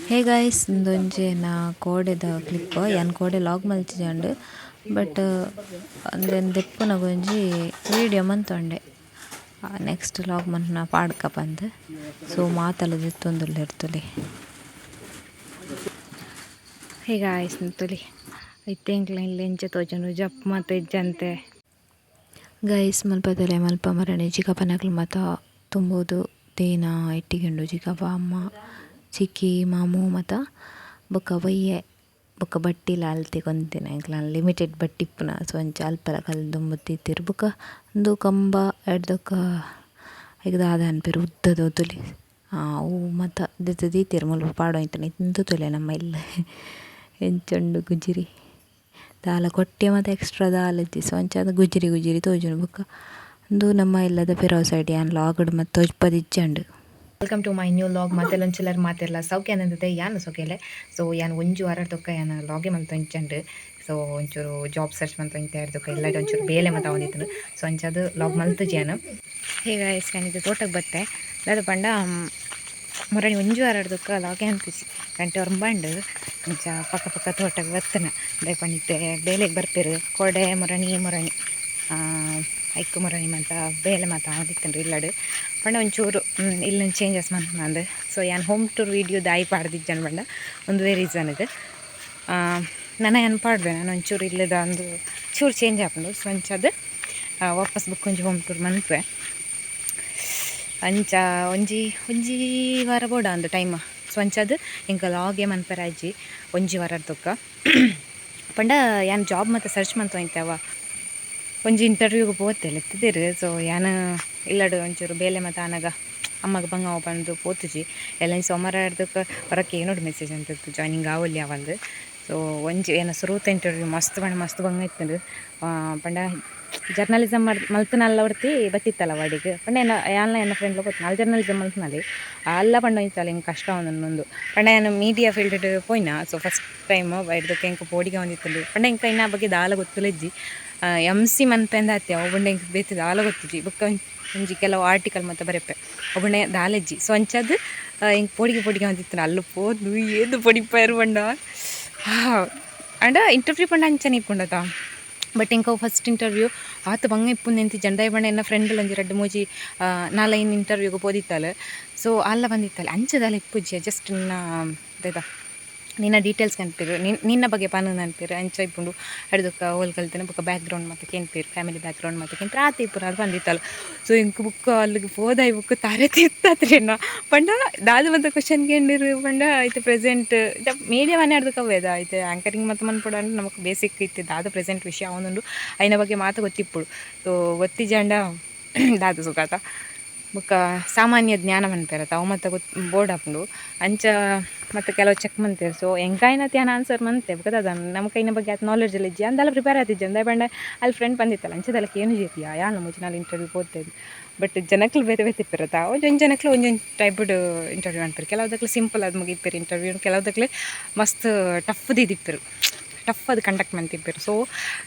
Hey guys, ಉಂದೊಂಜಿ ಎನ್ನ ಕೋಡೆದ clip. ಯಾನ್ ಕೋಡೆ ಲಾಗ್ ಮಲ್ತಿಜಂಡ್, ಬಟ್ ಉಂದೆನ್ ದೆಪ್ಪುನಗ ಒಂಜಿ ವೀಡಿಯೋ ಮಂತೊಂಡೆ. ನೆಕ್ಸ್ಟ್ ಲಾಗ್ ಮನ್ಪುನ ಪಾಡ್ಕ ಪಂದ್. ಸೊ ಮಾತಲ ದೆತ್ತೊಂದುಲ್ಲೆರ್ ತೂಲೆ. ಹೇ ಗಾಯ್ಸ್, ತೂಲೆ, ಇತ್ತೆ ಎಂಕ್ಲ ಇಲ್ಲ್ ಎಂಚ ತೋಜುಂಡು, ಜಪ್ಪು ಮಾತ ಇಜ್ಜಂತೆ. ಗೈಸ್, ಮಲ್ಪ ತೂಲೆ, ಮಲ್ಪ ಮರಣೆ ಚಿಕ್ಕಪ್ಪನಕ್ಲು ಮಾತ ತುಂಬುದು ತೇನ ಇಟ್ಟಿಗೆ ಉಂಡು. ಚಿಕ್ಕಪ್ಪ, ಅಮ್ಮ, ಚಿಕ್ಕಿ, ಮಾಮು ಮಾತ ಬೊಕ್ಕ ಬಯ್ಯೆ ಬೊಕ್ಕ ಬಟ್ಟಿಲ ಅಲ್ತೆ ಕೊಂತಿನ. ಎಂಕ್ಲ ಲಿಮಿಟೆಡ್ ಬಟ್ಟಿ ಇಪ್ಪುನ. ಸೊ ಅಂಚ ಅಲ್ಪಲ ಕಲ್ಲ್ ದುಂಬು ದೀತೆರ್. ಬೊಕ್ಕ ಉಂದು ಕಂಬ ಎಡ್ದೊಕ್ಕ ಐಕ್ ದಾದ ಪನ್ಪೆರ್, ಉದ್ದದ ತೂಲೆ, ಅವು ಮಾತ ದೆತ್ತ್ ದೀತೆರ್ ಮುಲ್ಪ ಪಾಡೊಂದಿತ್ತಿನ. ಉಂದು ತೂಲೆ, ನಮ್ಮ ಇಲ್ಲ್ ಎಂಚ ಉಂಡು. ಗುಜಿರಿ ದಾಲ ಕೊಟ್ಯ ಮಾತ ಎಕ್ಸ್ಟ್ರಾ ದಾಲ ಇಜ್ಜಿ. ಸೊ ಅಂಚಾದ್ ಗುಜಿರಿ ಗುಜಿರಿ ತೋಜುಂಡು. ಬೊಕ್ಕ ಉಂದು ನಮ್ಮ ಇಲ್ಲದ ಪಿರವು ಸೈಡ್. ಯಾನ್ ಲಾಗ್ ಡ್ ಮಾತ ತೋಜ್ಪದಿಜ್ಜಂಡ್. Welcome to my new vlog. ಮಾತೆಲ್ಲ ಒಂಚಿಲ್ಲರ್ ಮಾತೆರ್ಲ ಸೌಖ್ಯ ಅನ್ನಂದದೆ, ಯಾನ್ ಸೌಖ್ಯಲೆ. ಸೊ ಯಾನ್ ಒಂಜಿ ವಾರ ತೊಕ್ಕ ಯಾನ್ ಲಾಗೆ ಮಲ್ತೊಂಚಂಡ್. ಸೊ ಒಂಚೂರು ಜಾಬ್ ಸರ್ಚ್ ಮಂತೊಂತೆ ದೊಕ್ಕ ಎಲ್ಲ ಒಂಚೂರು ಬೇಲೆ ಮಾತ ಆವೊಂದಿತ್ತುಂಡು. ಸೊ ಅಂಚಾದ್ ಲಾಗ್ ಮಲ್ತುಜಿ ಯಾನ್. ಹೇ ಗಾಯ್ಸ್, ಯಾನ್ ಇತ್ತೆ ತೋಟಕ್ಕೆ ಬತ್ತೆ. ದಾದ ಪಂಡ, ಮೊರಣಿ ಒಂಜಿ ವಾರ ದೊಕ್ಕ ಲಾಗೆ ಅನ್ಪಿಸಿ ಗಂಟೆ ಒರಂಬಂಡು. ಅಂಚ ಪಕ್ಕ ಪಕ್ಕ ತೋಟಕ್ಕೆ ಬತ್ತನ. ದಾಯೆ ಪಂಡ ಇತ್ತೆ ಬೇಲೆಗೆ ಬರ್ಪೆರು ಕೋಡೆ, ಮೊರಣಿ ಮೊರಣಿ ಐಕ್ ಮೊರಣಿ ಮಾತ ಬೇಲೆ ಮಾತ ಆವೊಂದಿತ್ತುಂಡು ಇಲ್ಲಡ್. ಪಂಡ ಒಂಚೂರು ಇಲ್ಲನ್ ಚೇಂಜಸ್ ಮಲ್ಪುನಂದ್. ಸೊ ಯಾನ್ ಹೋಮ್ ಟೂರ್ ವೀಡಿಯೋ ದಾಯಿ ಪಾಡ್ದಿಜ್ಜನ್ ಪಂಡ ಉಂದುವೇ ರೀಸನ್ಗೆ. ನನ ಯಾನ್ ಪಾಡ್ವೆ. ನಾನು ಒಂಚೂರು ಇಲ್ಲದ ಒಂದು ಚೂರು ಚೇಂಜ್ ಆಪುಂಡು. ಸೊ ಅಂಚಾದ್ ವಾಪಸ್ ಬುಕ್ ಒಂಜಿ ಹೋಮ್ ಟೂರ್ ಮನ್ಪುವೆ. ಅಂಚ ಒಂಜಿ ಒಂಜಿ ವಾರ ಬೋಡ ಅಂದು ಟೈಮ್. ಸೊ ಅಂಚಾದ್ ಎಂಕ ಲಾಗೆ ಮನ್ಪೆರೆ ಆಯ್ಜಿ ಒಂಜಿ ವಾರ ತೊಕ್ಕ. ಪಂಡ ಯಾನ್ ಜಾಬ್ ಮಾತ ಸರ್ಚ್ ಮಂತೊಂದಿತ್ತೆ. ಒಂಜಿ ಇಂಟರ್ವ್ಯೂಗೆ ಪೋತೆ, ಲೆತ್ತುದೆರ್. ಸೊ ಯಾನ್ ಇಲ್ಲಡ್ ಒಂಚೂರು ಬೇಲೆ ಮಾತ ಆನಗ ಅಮ್ಮಗ ಬಂಗ ಪಂದು ಪೋತುಜಿ. ಎಲ್ಲ ಸೋಮವಾರ ಹೊರಕ್ಕೆ ಏನೋಡು ಮೆಸೇಜ್ ಅಂತ, ಜಾಯ್ನಿಂಗ್ ಆವೊಲಿ ಅವಂದು. ಸೊ ಒಂಜಿ ಏನ ಸುರೂತ ಇಂಟರ್ವ್ಯೂ ಮಸ್ತ್ ಪಂಡ ಮಸ್ತ್ ಬಂಗ ಇತ್ತುಂಡು. ಪಂಡ ಜರ್ನಲಿಸಮ್ ಮಲ್ತನಲ್ಲ ಒರ್ತಿ ಬತ್ತಿತ್ತಲ್ಲ ವಾಡಿಗ್. ಪಂಡ ಎನ್ನ ಯಾನ್ಲ ಎನ್ನ ಫ್ರೆಂಡ್ಲ ಪೋತು ನಾಲ್ ಜರ್ನಲಿಸಮ್ ಮಲ್ತನಲ್ಲಿ ಅಲ್ಲ. ಪಂಡ ಒಂಜಿತ್ತಲ್ಲ, ಎಂಕ್ ಕಷ್ಟ ಒಂದೊಂದು. ಪಂಡ ಯಾನ್ ಮೀಡಿಯಾ ಫೀಲ್ಡ್ ಪೋಯಿನ. ಸೊ ಫಸ್ಟ್ ಟೈಮ್ ಬೈಡ್ದಕ್ಕೆ ಎಂಕ್ ಪೋಡಿಗೆ ಒಂದಿತ್ತುಂಡು. ಪಂಡ ಎಂಕ್ ಇನ್ನ ಬಗ್ಗೆ ದಾಲ ಗೊತ್ತುಲೆಜ್ಜಿ. ಎಮ್ ಸಿ ಮನ್ಪೆಂದ ಆತೆ ಅವು ಪಂಡ ಎಂಕ್ ಬೇತೆ ದಾಲ ಗೊತ್ತಿಜ್ಜಿ. ಬೊಕ್ಕ ಒಂಜಿ ಕೆಲವು ಆರ್ಟಿಕಲ್ ಮಾತ ಬರೆಪೆ, ಅವು ಪಂಡ ದಾಲೆಜ್ಜಿ. ಸೊ ಅಂಚಾದ್ ಎಂಕ್ ಪೋಡಿಗೆ ಪೋಡಿಗೆ ಒಂದಿತ್ತು. ಅಲ್ಲು ಪೋದು ಏದು ಪೊಡಿಪಾಯರು ಪಂಡ ಅಂಡ ಇಂಟರ್ವ್ಯೂ ಪಂಡ ಅಂಚನೆ ಇಪ್ಪುಂಡತ. ಬಟ್ ಎಂಕ್ ಅವು ಫಸ್ಟ್ ಇಂಟರ್ವ್ಯೂ ಆತ್ ಬಂಗ ಇಪ್ಪುಂದು ಎಂತಿಜ್ಜಂಡ. ದಾಯೆ ಪಂಡ ಎನ್ನ ಫ್ರೆಂಡ್ ಒಂಜಿ ರಡ್ಡ್ ಮೂಜಿ ನಾಲೈನ್ ಇಂಟರ್ವ್ಯೂಗ್ ಪೋದಿತ್ತಲ್. ಸೊ ಅಲ್ಲ ಬಂದಿತ್ತಲ್ಲ, ಅಂಚ ದಾಲ ಇಪ್ಪುಜಿ, ಜಸ್ಟ್ ನಿನ್ನ ದಾದ ನಿನ್ನ ಡೀಟೇಲ್ಸ್ ಕನ್ಪೆರ್, ನಿನ್ನ ಬಗ್ಗೆ ಪನೊಂದು ಅನ್ಪೆರ್, ಅಂಚ ಇಪ್ಪುಂಡು. ಅಡ್ದೊಕ್ಕ ಓಲ್ ಕಲ್ತಿನ ಬೊಕ್ಕ ಬ್ಯಾಕ್ ಗ್ರೌಂಡ್ ಮಾತ ಕೇನ್ಪೆರ್, ಫ್ಯಾಮಿಲಿ ಬ್ಯಾಕ್ ಗ್ರೌಂಡ್ ಮಾತ ಕೇನ್ಪೆರ್, ಆತೆ ಇಪ್ಪುನು. ಅದು ಬಂದಿತ್ತಲ್ಲ. ಸೊ ಎಂಕ್ ಬುಕ್ಕ ಅಲ್ಲಿಗೆ ಪೋದಾಯಿ ಬುಕ್ಕ ತರೆ ತಿರ್ತಾತ್ರೆನ. ಪಂಡ ದಾದ ಮಾತ ಕ್ವಶನ್ ಕೇಂಡಿರು ಪಂಡ, ಇತ್ತೆ ಪ್ರೆಸೆಂಟ್ ಇತ್ತೆ ಮೀಡಿಯಾ ಮನೆ ಅಡ್ದಕ್ಕೆ ಅವೇದ ಇತ್ತೆ ಆ್ಯಂಕರಿಂಗ್ ಮಾತ ಮನ್ಪೊಡು ಅಂದ್ರೆ ನಮಕ್ ಬೇಸಿಕ್ ಇತ್ತೆ ದಾದ ಪ್ರೆಸೆಂಟ್ ವಿಷಯ ಅವನುಂಡು, ಐನ ಬಗ್ಗೆ ಮಾತ ಗೊತ್ತಿಪ್ಪುಡು. ಸೊ ಗೊತ್ತಿಜಾಂಡ ದಾದ ಸುಖಾತ. ಬೊಕ್ಕ ಸಾಮಾನ್ಯ ಜ್ಞಾನ ಮನ್ಪೆರತ, ಅವು ಮಾತ ಗೊತ್ತು ಬೋರ್ಡ್ ಆಪುಂಡು. ಅಂಚ ಮತ್ತು ಕೆಲವು ಚೆಕ್ ಮಂತೇರು. ಸೊ ಎಂಕಾಯಿನತ್ ಯಾನ್ ಆನ್ಸರ್ ಮಂತೆ. ಬೊಕ್ಕ ದಾದ, ನಮ್ಮ ಕೈನ ಬಗ್ಗೆ ಆತ್ ನಾಲೆಡ್ಜ್ ಎಲ್ಲ ಇಜ್ಜಿ, ಅಂದಲ್ಲ ಪ್ರಿಪೇರ್ ಆತಿಜ್ಜಿ. ಅಂದೆ ಪಂಡ ಅಲ್ಲಿ ಫ್ರೆಂಡ್ ಬಂದಿತ್ತಲ್ಲ, ಅಂಚದಲ್ಲ ಏನು ಜೇತಿಯಾ ಯಾನ್ ಮೂಜಿ ನಾಲ್ ಇಂಟರ್ವ್ಯೂ ಪೋತೆ. ಬಟ್ ಜನಕ್ಲು ಬೇತೆ ಬೇತೆ ಇಪ್ಪೆರತ. ಒಂಜೊಂದು ಜನಕ್ಲು ಒಂಜೊಂದು ಟೈಪ್ಡ್ ಇಂಟರ್ವ್ಯೂ ಅನ್ಪೆರು. ಕೆಲವುದಕ್ಲು ಸಿಂಪಲ್ ಆದ್ ಮುಗಿಪೆರು ಇಂಟರ್ವ್ಯೂ, ಕೆಲವುದಕ್ಲು ಮಸ್ತ್ ಟಫ್ ದಿದಿಪ್ಪೆರು, ಟಫ್ ಅದು ಕಂಡಕ್ಟ್ ಮಂತಿಪ್ಪೆರು. ಸೊ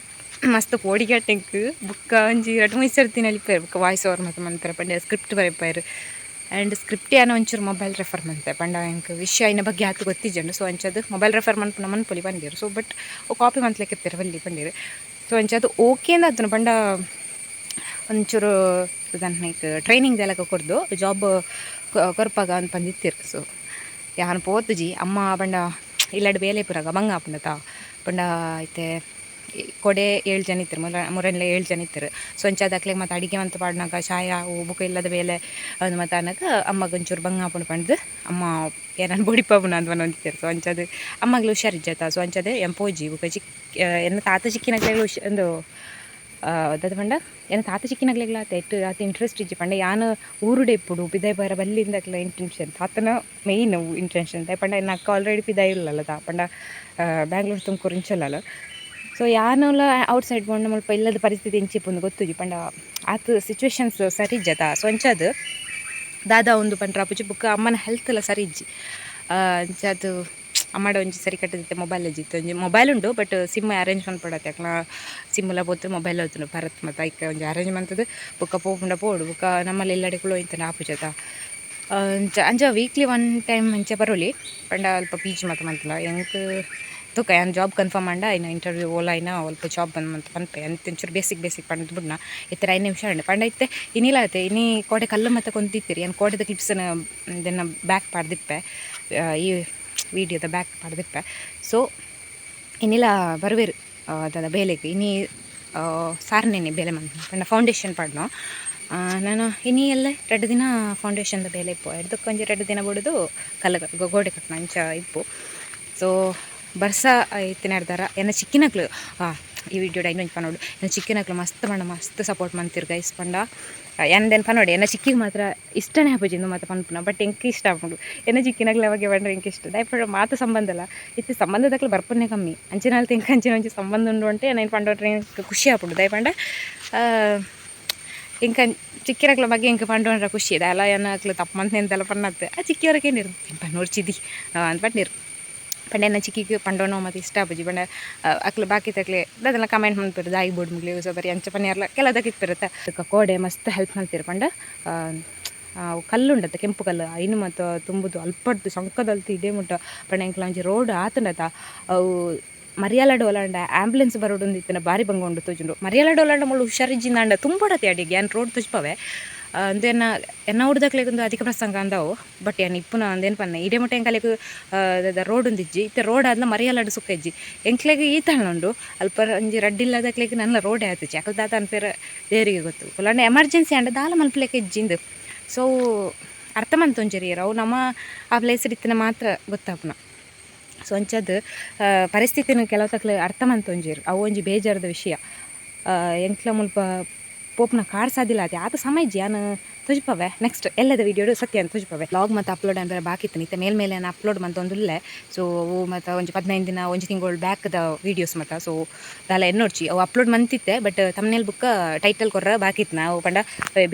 ಮಸ್ತ್ ಪೋಡಿಗೆ ಎಂಕ್. ಬುಕ್ಕ ಒಂಜಿ ರಡ್ಡ್ ಮೂಜಿ ಸರ್ತಿ ನಲಿಪೆರು. ಬುಕ್ಕ ವಾಯ್ಸ್ ಓವರ್ ಮಾತ ಮನ್ಪೆರೆ ಪಂಡ ಸ್ಕ್ರಿಪ್ಟ್ ಬರೆಪೆರು. ಆ್ಯಂಡ್ ಸ್ಕ್ರಿಪ್ಟ್ ಯಾನ ಒಂಚೂರು ಮೊಬೈಲ್ ರೆಫರ್ ಮಂತೆ. ಪಂಡ ಎಂಕ್ ವಿಷಯ ಐನ ಬಗ್ಗೆ ಆತ್ ಗೊತ್ತಿಜ್ಜಂಡು. ಸೊ ಅಂಚಾದ್ ಮೊಬೈಲ್ ರೆಫರ್ ಮನ್ಪುನ ಮನ್ಪೊಲಿ ಪಂಡೆರ್. ಸೊ ಬಟ್ ಕಾಪಿ ಮಂತ್ಲೆಕ್ ಇಪ್ಪೆರ್ ಬಲ್ಲಿ ಪಂಡೆರ್. ಸೊ ಅಂಚಾದ್ ಓಕೆ ಅಂದ್ ಪಂಡ ಒಂಚೂರು ದಾನ್ನ ಟ್ರೈನಿಂಗ್ ದೆಲಕ ಕೊರ್ದು ಜಾಬ್ ಕೊರ್ಪಾಗ ಅಂತ ಪಂದಿತ್ತೆರ್. ಸೊ ಯಾನ್ ಪೋತುಜಿ. ಅಮ್ಮ ಪಂಡ ಇಲ್ಲಡ್ ಬೇಲೆ ಇಪ್ಪುನಗ ಬಂಗ ಆಪುಂಡತ. ಪಂಡ ಇತ್ತೆ ಕೊಡೆ ಏಳು ಜನ ಇತ್ತೆರ್, ಮುರ ಮುರನ್ಲೆ ಏಳು ಜನ ಇತ್ತೆರ್. ಸೊ ಅಂಚಾದ್ ಅಕ್ಲೆಗ್ ಮಾತ ಅಡಿಗೆ ಮಂತ್ ಪಾಡ್ನಗ, ಚಾಯ ಅವು ಬುಕ ಇಲ್ಲದ ಬೇಲೆ ಅದು ಮಾತ ಆನಗ ಅಮ್ಮಗ್ ಒಂಚೂರು ಬಂಗ ಆಪುಂಡು ಪಂಡ್ದು ಅಮ್ಮ ಏನನ್ ಬೊಡಿಪಾಪುನ ಅಂತ ಪನೊಂದಿತ್ತೆರ್. ಸೊ ಅಂಚಾದ್ ಅಮ್ಮಗ್ಲ ಹುಷಾರಿಜ್ಜತ. ಸೊ ಅಂಚಾದ್ ಯಾನ್ ಪೋಜಿ. ಬುಕ ಚಿಕ್ ಎನ್ನ ತಾತ ಚಿಕ್ಕಿನಕ್ಲೆಗ್ ಹುಷ ಉಂದು ದಾದ ಪಂಡ, ಎನ್ನ ತಾತ ಚಿಕ್ಕಿನಕ್ಲೆಗ್ಲ ಆತೆ ಎಟ್ಟು ಆತ್ ಇಂಟ್ರೆಸ್ಟ್ ಇಜ್ಜಿ. ಪಂಡ ಯಾನ್ ಊರುಡೆ ಇಪ್ಪುಡು, ಪಿದಾಯಿ ಪೋಯೆರೆ ಬಲ್ಲಿಂದಕ್ಲ ಇಂಟೆನ್ಷನ್, ತಾತನ ಮೇಯ್ನ್ ಇಂಟೆನ್ಷನ್. ದಾಯೆ ಪಂಡ ಎನ್ನ ಅಕ್ಕ ಆಲ್ರೆಡಿ ಪಿದಾಯಿ ಉಲ್ಲಲ್ಲ ತಾ, ಪಂಡ ಬ್ಯಾಂಗ್ಳೂರ್, ತುಮಕೂರು ಇಂಚ. ಸೊ ಯಾನುಲ ಔಟ್ ಸೈಡ್ ಪೋಂಡ ಮುಲ್ಪ ಇಲ್ಲದ ಪರಿಸ್ಥಿತಿ ಎಂಚ ಇಪ್ಪುಂದು ಗೊತ್ತುಜಿ. ಪಂಡ ಆತ್ ಸಿಚುವೇಶನ್ಸ್ ಸರಿ ಇಜ್ಜತ. ಸೊ ಅಂಚಾದ್ ದಾದ ಉಂದು ಪಂಡ್ರೆ ಆಪುಜಿ. ಬೊಕ್ಕ ಅಮ್ಮನ ಹೆಲ್ತ್ ಎಲ್ಲ ಸರಿ ಇಜ್ಜಿ. ಅಂಚಾದ್ ಅಮ್ಮಡ ಒಂಜಿ ಸರಿ ಕಟ್ಟದಿತ್ತೆ ಮೊಬೈಲ್ ಇಜ್ಜಿತ್ತು. ಒಂಜಿ ಮೊಬೈಲ್ ಉಂಡು, ಬಟ್ ಸಿಮ್ ಅರೇಂಜ್ ಮನ್ಪೊಡತ್ತೆ. ಅಕ್ಲ ಸಿಮ್ಮುಲ ಪೋತು ಮೊಬೈಲ್ ಹೋತುಂಡು ಭರತ್ ಮತ್ತು ಐಕ್ ಒಂಜಿ ಅರೇಂಜ್ ಮಂತುದು ಬೊಕ್ಕ ಪೋಪುಂಡ ಪೋಡು. ಬೊಕ್ಕ ನಮ್ಮಲ್ಲಿ ಎಲ್ಲಡೆ ಕುಲು ಇಂತನ ಆಪುಜತ. ಅಂಚ ವೀಕ್ಲಿ ಒನ್ ಟೈಮ್ ಅಂಚ ಬರೋಲಿ. ಪಂಡ ಅಲ್ಪ ಪೀಜ್ ಮಾತ ಮಂತುಂಡ ಎಂಕ್ ತುಕ ಯಾನ್ ಜಾಬ್ ಕನ್ಫರ್ಮ್ ಆಂಡ ಐನ ಇಂಟರ್ವ್ಯೂ ಓಲ ಐನ ಅಲ್ಪ ಜಾಬ್ ಬಂದ್ ಮಂತ್ ಪನ್ಪೆ ಅಂತ್ ಒಂಚೂರು ಬೇಸಿಕ್ ಬೇಸಿಕ್ ಪಂದ್ ಬುಡ್ನ. ಇತ್ತೆ 5 ನಿಮಿಷ ಆಂಡ್. ಪಂಡ ಇತ್ತೆ ಇನಿಲ ಆತೆ ಇನಿ ಕೋಡೆ ಕಲ್ಲು ಮತ ಕೊಂತಿತ್ತೆರ್. ಯಾನ್ ಕೋಡೆದ ಕ್ಲಿಪ್ಸ್ನ ದೆನ್ನ ಬ್ಯಾಕ್ ಪಾಡ್ದಿಪ್ಪೆ, ಈ ವೀಡಿಯೋದ ಬ್ಯಾಕ್ ಪಾಡ್ದಿಪ್ಪೆ. ಸೊ ಇನಿಲ ಬರುವೆರ್ ದಾದ ಬೇಲೆಗ್ ಇನಿ ಸಾರ್ನೆನೆ ಬೇಲೆ ಮನ್ಪುನ ಪಂಡ ಫೌಂಡೇಶನ್ ಪಾಡ್ನೋ. ನಾನು ಇನಿ ಎಲ್ಲ 2 ದಿನ ಫೌಂಡೇಶನ್ದ ಬೇಲೆ ಇಪ್ಪು. ಎಡ್ದಕ್ಕೆ ಒಂಜಿ 2 ದಿನ ಬುಡುದು ಕಲ್ಲು ಗೋಡೆ ಕಟ್ಟುನ ಅಂಚ ಇಪ್ಪು. ಸೊ ಬರ್ಸ ಇತ್ತಿನ ಎನ್ನ ಚಿಕ್ಕಿನಕ್ಲು ಈ ವಿಡಿಯೋಡ್ ಐನೊಂಜಿ ಪನೊಡು. ಎನ್ನ ಚಿಕ್ಕಿನಕ್ಲು ಮಸ್ತ್ ಪಂಡ ಮಸ್ತ್ ಸಪೋರ್ಟ್ ಮಂತಿರ್ ಗೈಸ್. ಪಂಡ ಯಾನ್ ಪನೊಡು ಎನ್ನ ಚಿಕ್ಕಿಗೆ ಮಾತ್ರ ಇಷ್ಟನೇ ಆಪುಜಿ ಇಂದು ಮಾತ ಪನ್ಪುನ, ಬಟ್ ಎಂಕ್ ಇಷ್ಟ ಆಪುಂಡು. ಎನ್ನ ಚಿಕ್ಕಿನಕ್ಲೆ ಬಗ್ಗೆ ಪಂಡ ಎಂಕ್ ಇಷ್ಟ. ದಾಯೆ ಪಂಡ ಮಾತ ಸಂಬಂಧ ಅಲ್ಲ, ಇತ್ತೆ ಸಂಬಂಧದಕ್ಲು ಬರ್ಪುನೆ ಕಮ್ಮಿ. ಅಂಚಿನಾಲ್ತ ಎಂಕ್ ಅಂಚಿನ ಒಂಜಿ ಸಂಬಂಧ ಉಂಡು ಅಂಟೆ ಯಾನ್ ಪಂಡೋಟ್ರೆ ಎಂಕ್ ಖುಷಿ ಆಪುಂಡು. ದಾಯೆ ಪಂಡ ಎಂಕ್ ಚಿಕ್ಕಿನಕ್ಲ ಬಗ್ಗೆ ಎಂಕ್ ಪಂಡೋಂಡ್ರ ಖುಷಿ. ದಾಲ ಎನ್ನ ಅಕ್ಲು ತಪ್ಪು ಮಂತ್ ಪನ್ನತ್ ಆ ಚಿಕ್ಕಿಯವರಕ್ಕೆ ಏನಿರು ಪನ್ನೋರ್ಚಿದಿ ಅಂತ ಪಂಡಿರು. ಪಂಡ ಎನ್ನ ಚಿಕ್ಕಿಗ್ ಪಂಡೋನೋ ಮತ್ತು ಇಷ್ಟ ಆಪುಜಿ. ಪಂಡ ಅಕ್ಲು ಬಾಕಿ ತಕ್ಲೆ ದಾದಲ ಕಮೆಂಟ್ ಮನ್ಪೆರ್ ದಾಯಿ ಬೋಡು ಮುಗ್ಲಿ ಸೊ ಬರಿ ಅಂಚ ಪನ್ಯಾರ್ಲ ಕೆಲದಕ್ಕೆ ಇಪ್ಪೆರತ್ತ. ಕೋಡೆ ಮಸ್ತ್ ಹೆಲ್ಪ್ ಮಲ್ತೆರ್. ಪಂಡ ಕಲ್ಲು ಉಂಡತ್ತ ಕೆಂಪು ಕಲ್ಲು ಐನು ಮಾತ ತುಂಬುದು ಅಲ್ಪಡ್ದು ಸಂಕದಲ್ತು ಇಡೇ ಮುಟ್ಟ. ಪಂಡ ಎಂಕ್ಲ ಒಂಜಿ ರೋಡ್ ಆತುಂಡತ ಅವು ಮರಿಯಲಡ್ ಓಲಾಂಡ ಆಂಬ್ಯುಲೆನ್ಸ್ ಬರೋಡೊಂದು ಇತ್ತಿನ ಬಾರಿ ಬಂಗ ಉಂಡು ತೋಜುಂಡು. ಮರಿಯಲಡ್ ಓಲಾಂಡ ಮುಳ್ಳು ಹುಷಾರಿಜ್ಜಿಂದಾಂಡ ತುಂಬೊಡತೆ ಅಡಿಗೆ ಯಾನ್ ರೋಡ್ ತೋಜ್ಪವೆ. ಅಂದೆನ ಎನ್ನ ಹುಡ್ದಕ್ಲೆಗ್ ಒಂದು ಅಧಿಕ ಪ್ರಸಂಗ ಅಂದವು. ಬಟ್ ಯಾನ್ ಇಪ್ಪುನ ಅಂದೇನು ಪನ್ನೆ ಇಡೆ ಮುಟ್ಟ ಎಂಕಲೆಗ್ ರೋಡ್ ಒಂದಿಜ್ಜಿ. ಇತ್ತೆ ರೋಡ್ ಆದ್ಲ ಮರಿಯಲಡ್ ಸುಕ್ಕ ಇಜ್ಜಿ ಎಂಕ್ಲೆಗ್ ಈ ಉಂಡು. ಅಲ್ಪ ಒಂಜಿ ರಡ್ಡ್ ಇಲ್ಲದಕ್ಲೆಗ್ ನನ್ನ ರೋಡೇ ಆತುಜಿ. ಅಕಲ್ ದಾದ ಅನ್ಪೆರ್ ದೇವರಿಗೆ ಗೊತ್ತು. ಕುಲಾಂಡ ಎಮರ್ಜೆನ್ಸಿ ಆಂಡ ದಾಲ ಮಲ್ಪಲೆಕ ಇಜ್ಜಿಂದು. ಸೊ ಅರ್ಥ ಮಂತೊಂಜೆರ್ ಅವು ನಮ್ಮ ಆ ಪ್ಲೇಸ್ ಇತ್ತಿನ ಮಾತ್ರ ಗೊತ್ತಾಪುನ. ಸೊ ಅಂಚದ್ ಪರಿಸ್ಥಿತಿನ ಕೆಲವು ತಕ್ಲೆ ಅರ್ಥ ಮಂತೊಂಜೆರ್ ಅವು ಒಂಜಿ ಬೇಜಾರದ ವಿಷಯ. ಎಂಕ್ಲ ಮುಲ್ಪ ಪೋಪುನ ಕಾರ್ ಸಾದಿಲ್ಲ ಆತೆ ಆತ ಸಮಯ ಇಜ್ಜಿ. ಯಾನ್ ತೋಜಿಪವೆ ನೆಕ್ಸ್ಟ್ ಎಲ್ಲದ ವೀಡಿಯೋಡು ಸತ್ಯ ಅಂತ ತೋಜಿಪವೆ. ಲಾಗ್ ಮತ್ತು ಅಪ್ಲೋಡ್ ಅಂದ್ರೆ ಬಾಕಿ ಇತ್ತು. ಇತ್ತೆ ಮೇಲ್ ಮೇಲೆ ಅಪ್ಲೋಡ್ ಮಂತೊಂದುಲ್ಲೆ. ಸೊ ಅವು ಮತ್ತು ಒಂಜಿ 15 ದಿನ ಒಂಜಿ ತಿಂಗಳು ಬ್ಯಾಕ್ದ ವೀಡಿಯೋಸ್ ಮತ್ತ. ಸೊ ದಾಲ ಎನ್ನೊಡ್ಚಿ ಅವು ಅಪ್ಲೋಡ್ ಮಂತಿತ್ತೆ. ಬಟ್ ತಮ್ನೇಲ್ ಬುಕ್ಕ ಟೈಟಲ್ ಕೊರ್ರ ಬಾಕಿ ಇತ್ತು. ನಾವು ಪಂಡ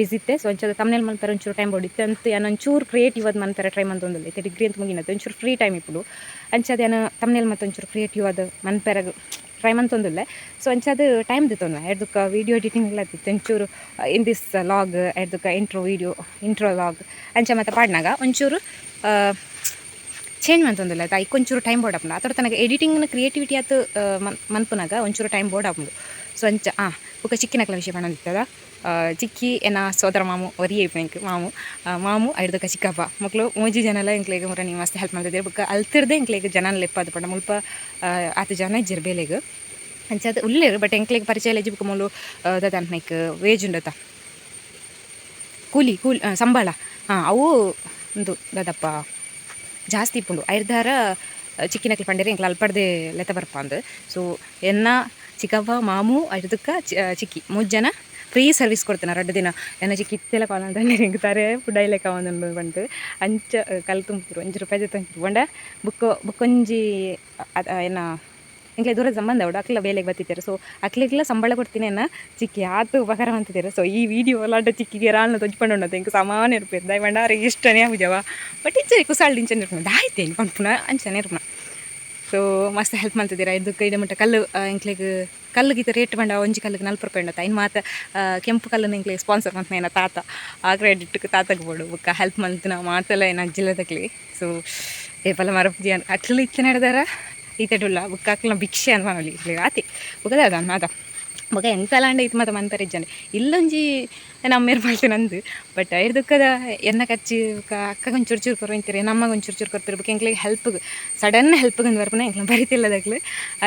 ಬಿಸಿ ಇತ್ತೆ. ಸೊ ಒಂಚೂರು ತಮ್ನೇಲ್ ಮನ್ಪೆರೆ ಒಂಚೂರು ಟೈಮ್ ಬೋಡಿತ್ತೆ ಅಂತ ಯಾನ್ ಒಂಚೂರು ಕ್ರಿಯೇಟಿವ್ ಅದು ಮನ್ಪೆರೆ ಟ್ರೈ ಮಂತೊಂದುಲ್ಲೆ. ಇತ್ತೆ ಡಿಗ್ರಿ ಅಂತ ಮುಗಿನತ್ತೆ ಒಂಚೂರು ಫ್ರೀ ಟೈಮ್ ಇಪ್ಪುಂಡು. ಅಂಚಾದ ಯಾನ್ ತಮ್ನೇಲ್ ಮತ್ತು ಒಂಚೂರು ಕ್ರಿಯೇಟಿವ್ ಅದು ಮನ್ಪೆರೆ ಟ್ರೈ ಮಂತೊಂದುಲ್ಲೆ. ಸೊ ಅಂಚಾದ ಟೈಮ್ ದೆತ್ತೊನ್ವೆ ಎಡ್ದುಕ ವೀಡಿಯೋ ಎಡಿಟಿಂಗ್ ಎಲ್ಲ ಆತಿತ್ತು ಒಂಚೂರು ಇನ್ this log ಎಡ್ದುಕ ಇಂಟ್ರೋ ವೀಡಿಯೋ intro log ಅಂಚ ಮತ್ತೆ ಪಾಡ್ನಾಗ ಒಂಚೂರು ಚೇಂಜ್ ಮಂತೊಂದುಲ್ಲೆ ಆಯ್ತಾ. ಐಕ್ ಒಂಚೂರು ಟೈಮ್ ಬೋರ್ಡ್ ಆಪುಂಡು. ಆತರ ತನಕ ಎಡಿಟಿಂಗ್ನ ಕ್ರಿಯೇಟಿವಿಟಿ ಆತು ಮನ್ಪುನಾಗ ಒಂಚೂರು ಟೈಮ್ ಬೋರ್ಡ್ ಆಪುಂಡು. ಸೊ ಅಂಚ ಬೊಕ ಚಿಕ್ಕಿನಕ್ಲ ವಿಷಯ ಪನೊಂದಿತ್ತದ. ಚಿಕ್ಕಿ ಎನ್ನ ಸೋದರ ಮಾಮು ಒರಿಯೇ ಎಂಕ್ ಮಾಮು ಮಾಮು ಐಡ್ದಕ ಚಿಕ್ಕಪ್ಪ ಮಕ್ಕಳು ಮೂಜಿ ಜನಲ ಎಂಕ್ಲೆಗ್ ಮುರ ನೀವು ಮಸ್ತ್ ಹೆಲ್ಪ್ ಮಲ್ತಿದ್ದೀರಿ. ಬೊಕ್ಕ ಅಲ್ತಿರ್ದೆ ಎಂಕ್ಲೆಗ್ ಜನನ್ ಲೆಪ್ಪಾದ್ ಪಂಡ ಮುಲ್ಪ ಆತ್ ಜನ ಇಜ್ಜೆರ್ ಬೇಲೆಗ್. ಅಂಚಾದ್ ಉಲ್ಲೆರ್ ಬಟ್ ಎಂಕ್ಲೆಗ್ ಪರಿಚಯ ಇಜ್ಜಿ. ಬೊಕ ಮೂಲು ದಾದ ಲೈಕ್ ವೇಜ್ ಉಂಡತ ಕೂಲಿ ಕೂಲಿ ಸಂಬಳ ಅವು ಉಂದು ದಾದಪ್ಪ ಜಾಸ್ತಿ ಇಪ್ಪುಂಡು. ಐರ್ದಾರ ಚಿಕ್ಕಿನಕ್ಲು ಪಂಡೆರ್ ಎಂಕ್ಲ ಅಲ್ಪಡ್ದೆ ಲೆತ್ತ ಬರ್ಪಾಂದ್. ಸೊ ಎನ್ನ ಚಿಕ್ಕವ್ವ ಮಾಮು ಐರ್ದಕ್ಕ ಚಿಕ್ಕಿ ಮೂಜಿ ಜನ ಫ್ರೀ ಸರ್ವಿಸ್ ಕೊಡ್ತಾನೆ 2 ದಿನ. ಎನ್ನ ಚಿಕ್ಕಿ ಇತ್ತೆಲ್ಲ ಕಾಲ್ ಅಂತಂದು ಎಂಕ್ ತಾರೆ ಪುಡೈಲೆಕ ಒಂದೊಂದು ಪಂಡ್ ಅಂಚ ಕಲ್ ತುಂಬ್ತಿರು 1 ರೂಪಾಯಿ ಜೊತೆ ಪಂಡ ಬುಕ್ಕ ಬುಕ್ಕೊಂಜಿ ಎನ್ನ ಎಂಕ್ಲೆ ದೂರ ಸಂಬಂಧ ಉಂಡು ಅಕ್ಲ ಬೇಲೆಗೆ ಬತ್ತಿತ್ತೆರ್. ಸೊ ಅಕ್ಲೆಗ್ಲ ಸಂಬಳ ಕೊಡ್ತೀನಿ ಎನ್ನ ಚಿಕ್ಕಿ ಆತು ಉಪಕಾರ ಮಂತಿದ್ದಾರೆ. ಸೊ ಈ ವೀಡಿಯೋ ಲಾಟ ಚಿಕ್ಕಿಗೆ ರಾಲ್ನ ತೊಜ್ಪಂಡು ಉಂಡತೆ ಎಂಕ್ ಸಾಮಾನ್ಯ ಇರ್ಪೆರ್ ದಾಯೆ ಪಂಡ ಅರೆಗ್ ಇಷ್ಟನೇ ಆಪುಜವ. ಬಟ್ ಇಜ್ಜೆ ಕುಸಾಲ್ಡ್ ಇಂಚನೆ ಇರ್ಪುನ ದಾಯ್ತೆ ಪನ್ಪುನ ಅಂಚನೆ ಇರ್ಪುನ. ಸೊ ಮಸ್ತ್ ಹೆಲ್ಪ್ ಮಲ್ತಿದ್ದೀರ. ಇದಕ್ಕೆ ಇಡೆ ಮುಟ್ಟ ಕಲ್ಲು ಎಂಕ್ಲೆಗ್ ಕಲ್ಲುಗಿತ್ತ ರೇಟ್ ಪಂಡ ಒಂಜಿ ಕಲ್ಲುಗ್ 40 ರೂಪಾಯಿ ಉಂಡತ. ಐನ್ ಮಾತ ಕೆಂಪು ಕಲ್ಲುನ ಎಂಕ್ಲೆಗ್ ಸ್ಪಾನ್ಸರ್ ಮಲ್ತ್ನ ತಾತ. ಆ ಕ್ರೆಡಿಟ್ ತಾತಗ್ ಬೋಡು. ಬೊಕ್ಕ ಹೆಲ್ಪ್ ಮಲ್ತಿನ ಮಾತೆಲ್ಲ ಎನ್ನ ಅಜ್ಜಿಲದಕ್ಲೆ. ಸೊ ಏಪಲ ಮರಪುಜಿ ಅಕ್ಲು ಇತ್ತೆ ನಡೆದಾರ ಈತೆಡುಲ್ಲ ಬೊಕ್ಕ ಅಕ್ಲ್ನ ಭಿಕ್ಷೆ ಅಂತ ಪನೊಲಿ ಆತೆ ಬೊಕ ದಾದ ಮಾತ ಬೊಕ ಎಂತಲಾಂಡ ಇತ್ತು ಮಾತ ಮನ್ಪೆರೆ ಇಜ್ಜಂಡೆ ಇಲ್ಲೊಂಜಿ ನಮ್ಮೇರ್ ಮಲ್ತಿನಂದು. ಬಟ್ ಐರ್ದುಕ್ಕದ ಎನ್ನ ಖರ್ಚು ಬೊಕ ಅಕ್ಕಗ್ ಒಂಚೂರು ಚೂರು ಕೊರೊಂತಿರಿ ನಮ್ಮಗ್ ಒಂಚೂರು ಚೂರು ಕೊರ್ಪೆರ್. ಬೊಕ ಎಂಕ್ಲೆಗ್ ಹೆಲ್ಪ್ಗ್ ಸಡನ್ ಹೆಲ್ಪ್ಗ್ ಅಂದ್ ಬರ್ಪುನ ಎಂಕ್ಲ ಬರಿತಿಲ್ಲದಕ್ಲು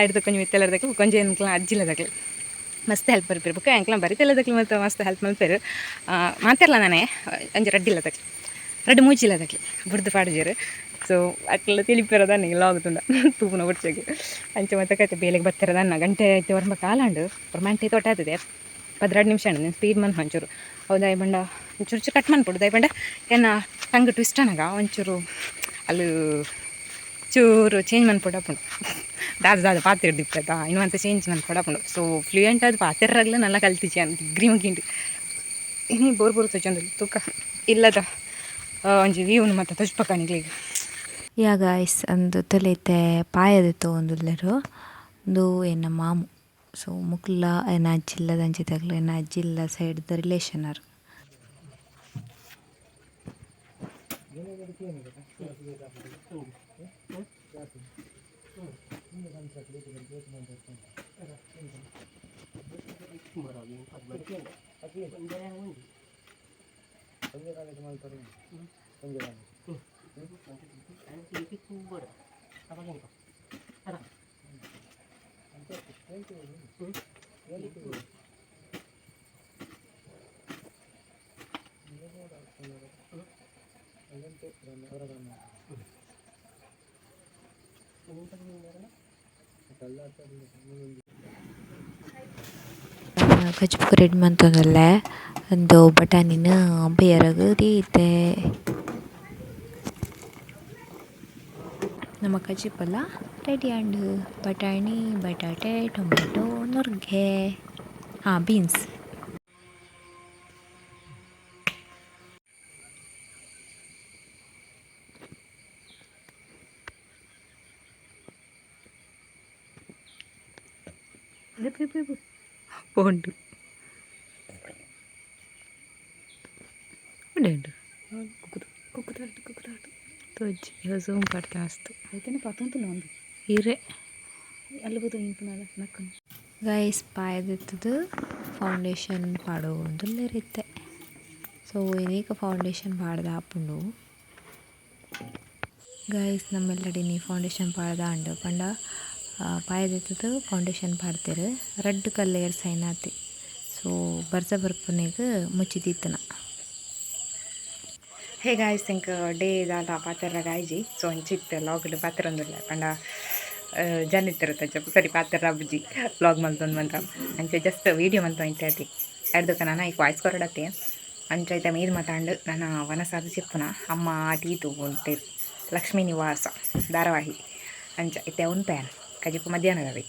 ಐರ್ದಕ್ಕ ಒಂಜಿ ಮಿತ್ತೆಲ್ಲದಕ್ಲು ಬೊಕ ಒಂಜಿ ಎಂಕ್ಲ ಅಜ್ಜಿಲ್ಲದಕ್ಲು ಮಸ್ತ್ ಹೆಲ್ಪ್ ಬರ್ಪೆರ್. ಬೊಕ ಎಂಕ್ಲ ಬರಿತಿಲ್ಲದಕ್ಲು ಮಾತ ಮಸ್ತ್ ಹೆಲ್ಪ್ ಮಲ್ಪೆರ್. ಮಾತೆರ್ಲ ನಾನೇ ಒಂಜಿ ರಡ್ಡ್ ಇಲ್ಲದಕ್ಲು ರಡ್ಡ್ ಮೂಜಿ ಇಲ್ಲದಕ್ಲು ಬುಡ್ದು ಪಾಡುಜೆರ್. ಸೊ ಅಕ್ಲ ತಿಳಿಪೆರ ದಾನೆ ಲಾಗ್ ತೂಂಡ ತೂಪುನ ಬೊಡ್ಚಗ್ ಅಂಚ ಮಾತ ಕತೆ. ಬೇಲೆಗ್ ಬತ್ತೆರ ದಾನ್ನ ಗಂಟೆ ಐತೆ ಒರ್ಂಬ ಕಾಲಾಂಡು ಒರ್ಂಬ ತೋಟ ಆತದೆ 12 ನಿಮಿಷ ಆಂಡ್ ಸ್ಪೀಡ್ ಮನ್ಪು ಒಂಚೂರು. ಅವು ದಾಯೆ ಪಂಡ ಒಂಚೂರು ಚೂರು ಕಟ್ ಮನ್ಪೊಡು. ದಾಯೆ ಪಂಡ ಎನ್ನ ಟಂಗ್ ಟ್ವಿಸ್ಟ್ ಆನಗ ಒಂಚೂರು ಅಲ್ಲು ಚೂರು ಚೇಂಜ್ ಮನ್ಪೊಡು ದಾದ ದಾದ ಪಾತೆರ್ದಿಪ್ಪೆತ ಇನ್ನು ಅಂತ ಚೇಂಜ್ ಮನ್ಪೊಡು. ಸೊ ಫ್ಲೂಯೆಂಟ್ ಆದ್ ಪಾತೆರ್ರಗ್ಲ ನಲ್ಲ ಕಲ್ತಿಜಿ ಅನ್ ಡಿಗ್ರಿ ಮುಗಿಂಡು ಇನಿ ಬೋರ್ ಬೋರ್ ತೋಜೊಂದುಲ್ಲೆ ತೂಕ ಇಲ್ಲದ ಒಂಜಿ ವ್ಯೂನು ಮಾತ ತೋಜ್ಪಕ ನಿಕ್ಲೆಗ್. ಯಾ ಗಾಯ್ಸ್ ಅಂದು ತೂಲೆ ಇತ್ತೆ ಪಾಯದ ತೂವೊಂದುಲ್ಲೆರ್. ಉಂದು ಎನ್ನ ಮಾಮು. ಸೊ ಮುಕುಲ್ಲ ಎನ್ನ ಅಜ್ಜಿ ಇಲ್ಲದಂಚಿದಕ್ಲು ಎನ್ನ ಅಜ್ಜಿ ಇಲ್ಲ ಸೈಡ್ ದ ರಿಲೇಷನ್ ಆರ್. ಕಜಿಪು ರೆಡಿ ಮಂತೊಂದುಲ್ಲೆ ಉಂದು ಬಟಾಣಿನ್ ಬೇಯರಗ್ ದೀತೆ. ನಮ್ಮ ಕಜಿಪುಲ ರೆಡಿ ಆಂಡ್. ಬಟಾಣಿ, ಬಟಾಟೆ, ಟೊಮೆಟೊ, ನುರ್ಗೆ, ಹಾಂ ಬೀನ್ಸ್. ಪೋಂಡು ಉಂಡು ಕುಕ್ಕುದಾಟು ಕುಕ್ಕುದಾಟು. ತೋಜಿ ಝೂಮ್ ಪಡ್ತಾ ಮಸ್ತ್. ಐತನೆ ಪತ್ತೊಂದು ಒಂದು. ಇರೆ. ಅಲ್ಲಿ ಬೋದು ಇಂಪುನಾಲ ನಕ್ಕನು. ಗೈಸ್, ಪಾಯದೆತ್ತದು ಫೌಂಡೇಶನ್ ಪಾಡೊಂದುಲ್ಲೆರ್ ಇತ್ತೆ. ಸೊ ಇನಿಕ್ ಫೌಂಡೇಶನ್ ಪಾಡ್ದ್ ಆಪುಂಡು. ಗೈಸ್, ನಮ್ಮೆಲ್ಲಡೆ ಇನಿ ಫೌಂಡೇಶನ್ ಪಾಡ್ದ್ ಆಂಡ್ ಪಂಡ ಪಾಯದೆತ್ತದು ಫೌಂಡೇಶನ್ ಪಾಡ್ದೆರ್. ರಡ್ಡ್ ಕಲರ್ ಸೈನಾತೆ. ಸೊ ಬರ್ಸ ಬರ್ಪುನೆಗ್ ಮುಚ್ಚಿ ದೀತುನ. ಹೇ ಗಾಯ್ಸ್, ಎಂಕ್ ಡೇ ದಾಲ ಪಾತೆರ ಗಾಯ್ಜಿ. ಸೊ ಅಂಚಿತ್ತೆ ಲಾಗ್ಡ್ ಪಾತೆರೊಂದುಲ್ಲೆ ಪಂಡ ಜನ ಇತ್ತಿರುತ್ತೆ ಸರಿ ಪಾತೆರ ಬುಜ್ಜಿ ವ್ಲಾಗ್ ಮಲ್ತೊಂದು ಮಂತ. ಅಂಚೆ ಜಸ್ಟ್ ವೀಡಿಯೋ ಮಲ್ತೊಂದು ಇತ್ತೆ ಎಡ್ದಕ್ಕ ನಾನು ಐಕ್ ವಾಯ್ಸ್ ಕೊರಡತ್ತೆ. ಅಂಚ ಐತ ಮೀದ್ ಮಾತಾಂಡ್ ನನ್ನ ವನಸಾದ ಚಿಪ್ಪುನ ಅಮ್ಮ ಟೀ ತೂಂತೇರು ಲಕ್ಷ್ಮೀ ನಿವಾಸ ಧಾರಾವಾಹಿ. ಅಂಚ ಇತ್ತೆ ಉಂತೇನ್ ಕಜಿಪು ಮಧ್ಯಾಹ್ನದವಿ.